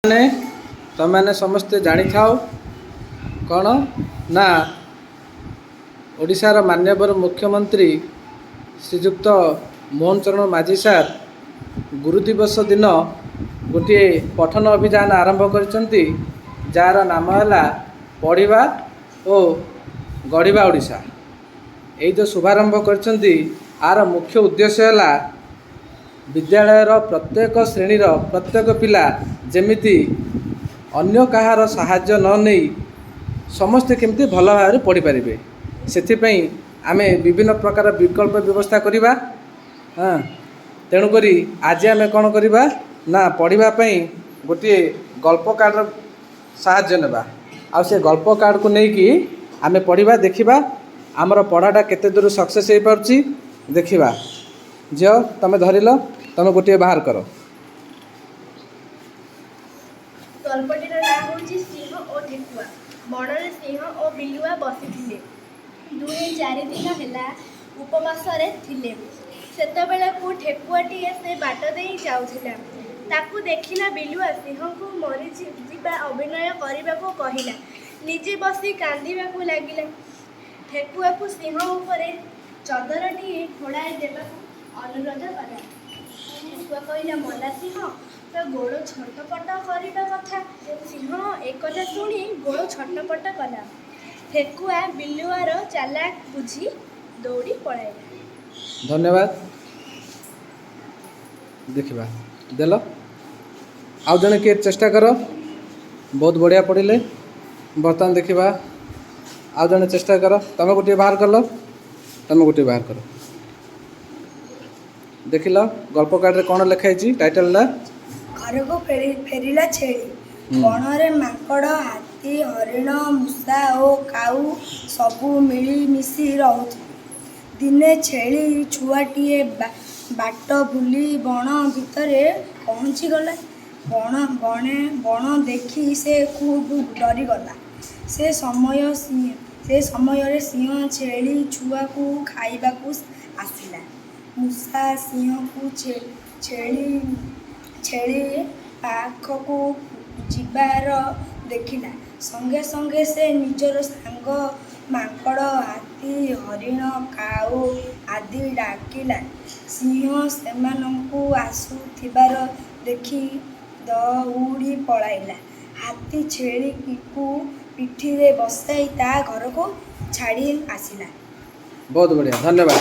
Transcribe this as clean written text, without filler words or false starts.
ମାନେ ତମେମାନେ ସମସ୍ତେ ଜାଣିଥାଅ କ'ଣ ନା ଓଡ଼ିଶାର ମାନ୍ୟବର ମୁଖ୍ୟମନ୍ତ୍ରୀ ଶ୍ରୀଯୁକ୍ତ ମୋହନ ଚରଣ ମାଝୀ ସାର୍ ଗୁରୁ ଦିବସ ଦିନ ଗୋଟିଏ ପଠନ ଅଭିଯାନ ଆରମ୍ଭ କରିଛନ୍ତି, ଯାହାର ନାମ ହେଲା ପଢ଼ିବା ଓ ଗଢ଼ିବା ଓଡ଼ିଶା। ଏଇ ଯେଉଁ ଶୁଭାରମ୍ଭ କରିଛନ୍ତି, ଆର ମୁଖ୍ୟ ଉଦ୍ଦେଶ୍ୟ ହେଲା ବିଦ୍ୟାଳୟର ପ୍ରତ୍ୟେକ ଶ୍ରେଣୀର ପ୍ରତ୍ୟେକ ପିଲା ଯେମିତି ଅନ୍ୟ କାହାର ସାହାଯ୍ୟ ନ ନେଇ ସମସ୍ତେ କେମିତି ଭଲ ଭାବରେ ପଢ଼ିପାରିବେ, ସେଥିପାଇଁ ଆମେ ବିଭିନ୍ନ ପ୍ରକାର ବିକଳ୍ପ ବ୍ୟବସ୍ଥା କରିବା। ହଁ, ତେଣୁକରି ଆଜି ଆମେ କ'ଣ କରିବା ନା ପଢ଼ିବା ପାଇଁ ଗୋଟିଏ ଗଳ୍ପ କାର୍ଡ଼ର ସାହାଯ୍ୟ ନେବା, ଆଉ ସେ ଗଳ୍ପ କାର୍ଡ଼କୁ ନେଇକି ଆମେ ପଢ଼ିବା, ଦେଖିବା ଆମର ପଢ଼ାଟା କେତେ ଦୂର ସକ୍ସେସ୍ ହେଇପାରୁଛି ଦେଖିବା। ଝିଅ, ତୁମେ ଧରିଲ, ତୁମେ ଗୋଟିଏ ବାହାର କର। ଗଳ୍ପଟିର ନାଁ ହେଉଛି ସିଂହ ଓ ଠେକୁଆ। ବଣରେ ସିଂହ ଓ ବିଲୁଆ ବସିଥିଲେ। ଦୁହେଁ 4 ଦିନ ହେଲା ଉପବାସରେ ଥିଲେ। ସେତେବେଳକୁ ଠେକୁଆଟିଏ ସେ ବାଟ ଦେଇ ଯାଉଥିଲା। ତାକୁ ଦେଖିଲା ବିଲୁଆ ସିଂହକୁ ମରିଯିବା ଅଭିନୟ କରିବାକୁ କହିଲା। ନିଜେ ବସି କାନ୍ଦିବାକୁ ଲାଗିଲା। ଠେକୁଆକୁ ସିଂହ ଉପରେ ଚଦରଟିଏ ଘୋଡ଼ାଇ ଦେବାକୁ ଅନୁରୋଧ କଲା। ଠେକୁଆ କହିଲା, "ମଲା ସିଂହ ତ ଗୋଡ଼ ଛଟପଟ କରିବା କଥା।" ସିଂହ ଏକଥା ଶୁଣି ଗୋଡ଼ ଛଟପଟ କଲା। ଠେକୁଆ ବିଲୁଆର ଚାଲାକ ବୁଝି ଦୌଡ଼ି ପଳାଇଲା। ଧନ୍ୟବାଦ। ଦେଖିବା, ଦେଲ। ଆଉ ଜଣେ କିଏ ଚେଷ୍ଟା କର। ବହୁତ ବଢ଼ିଆ ପଢ଼ିଲେ। ବର୍ତ୍ତମାନ ଦେଖିବା, ଆଉ ଜଣେ ଚେଷ୍ଟା କର। ତୁମେ ଗୋଟିଏ ବାହାର କଲ, ତୁମେ ଗୋଟିଏ ବାହାର କର। ଦେଖିଲ, ଗଳ୍ପ କାର୍ଡ଼ରେ କ'ଣ ଲେଖା ହେଇଛି ଟାଇଟଲଟା? ଘରକୁ ଫେରିଲା ଛେଳି। ବଣରେ ମାଙ୍କଡ଼, ହାତୀ, ହରିଣ, ମୂଷା ଓ କାଉ ସବୁ ମିଳିମିଶି ରହୁଥିଲେ। ଦିନେ ଛେଳି ଛୁଆଟିଏ ବାଟ ଭୁଲି ବଣ ଭିତରେ ପହଞ୍ଚିଗଲା। ବଣ ଦେଖି ସେ ଖୁବ୍ ଡରିଗଲା। ସେ ସମୟରେ ସିଂହ ଛେଳି ଛୁଆକୁ ଖାଇବାକୁ ଆସିଲା। ମୂଷା ସିଂହକୁ ଛେଳି ପାଖକୁ ଯିବାର ଦେଖିଲା। ସଙ୍ଗେ ସଙ୍ଗେ ସେ ନିଜର ସାଙ୍ଗ ମାଙ୍କଡ଼, ହାତୀ, ହରିଣ, କାଉ ଆଦି ଡାକିଲା। ସିଂହ ସେମାନଙ୍କୁ ଆସୁଥିବାର ଦେଖି ଦଉଡ଼ି ପଳାଇଲା। ହାତୀ ଛେଳିକୁ ପିଠିରେ ବସାଇ ତା' ଘରକୁ ଛାଡ଼ି ଆସିଲା। ବହୁତ ବଢ଼ିଆ, ଧନ୍ୟବାଦ।